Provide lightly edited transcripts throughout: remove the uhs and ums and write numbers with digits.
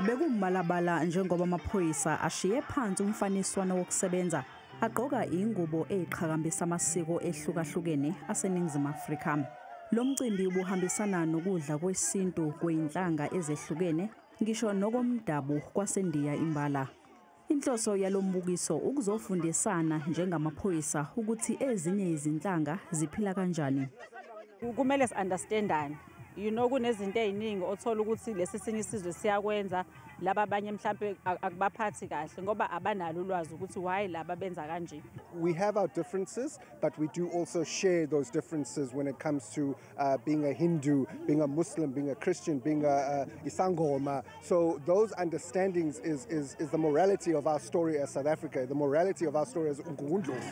Bekumalabala njengoba amaphoyisa ashiye phansi umfaniswano wokusebenza, agqoka ingubo eqhakambisa amasiko ehlukahlukene aseNingizimu Afrika. Lo mcimbi ubuhambisana nokudla kwesintu kweyinhlanga ezehlukene, ngisho nokomdabu kwaseNdiya imbala. Inhloso yalombukiso ukuzofundisana njengamaphoyisa ukuthi ezinye izinhlanga ziphila kanjani. Kumele si-understandane. Kunezinto ey'ningi othola ukuthi lesi sinye isizwe siyakwenza, laba abanye mhlampe akubaphathi kahle ngoba abanalo ulwazi ukuthi why laba benza kanje. We have our differences, but we do also share those differences when it comes to being a Hindu, being a Muslim, being a Christian, being a Isangoma. So those understandings is the morality of our story as South Africa, the morality of our story as uMgungundlovu.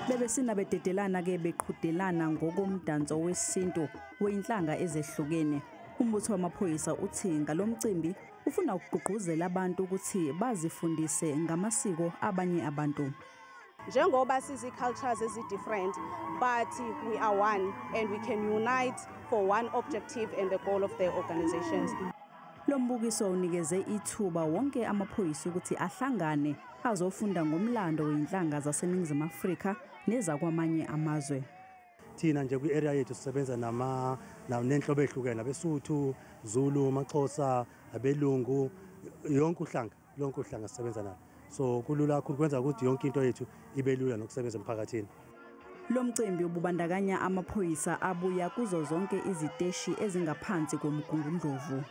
Bebesina bededelana ke beqhudelana ngokomdanso wesintu weinhlanga ezehlukene. Umbutho wamaphoyisa uthi ngalomcimbi ufuna ukugqugquzela abantu ukuthi bazifundise ngamasiko abanye abantu. Njengoba sizi-cultures ezi-different, but we are one and we can unite for one objective and the goal of the organizations. Lo mbukiso unikeze ithuba wonke amaphoyisa ukuthi ahlangane azofunda ngomlando weinhlanga zaseNingizimu Afrika nezakwamanye amazwe. Thina nje kwi-area yethu sisebenza nama nenhlobo ehlukene, abeSuthu, Zulu, maXhosa, abelungu, yonke uhlanga, lonke uhlanga sisebenza nalo. So kulula kakhulu, kwenza ukuthi yonke into yethu ibe lula nokusebenza emphakathini. Lo mcimbi ubandakanya amaphoyisa abuya kuzo zonke iziteshi ezingaphansi koMgungundlovu.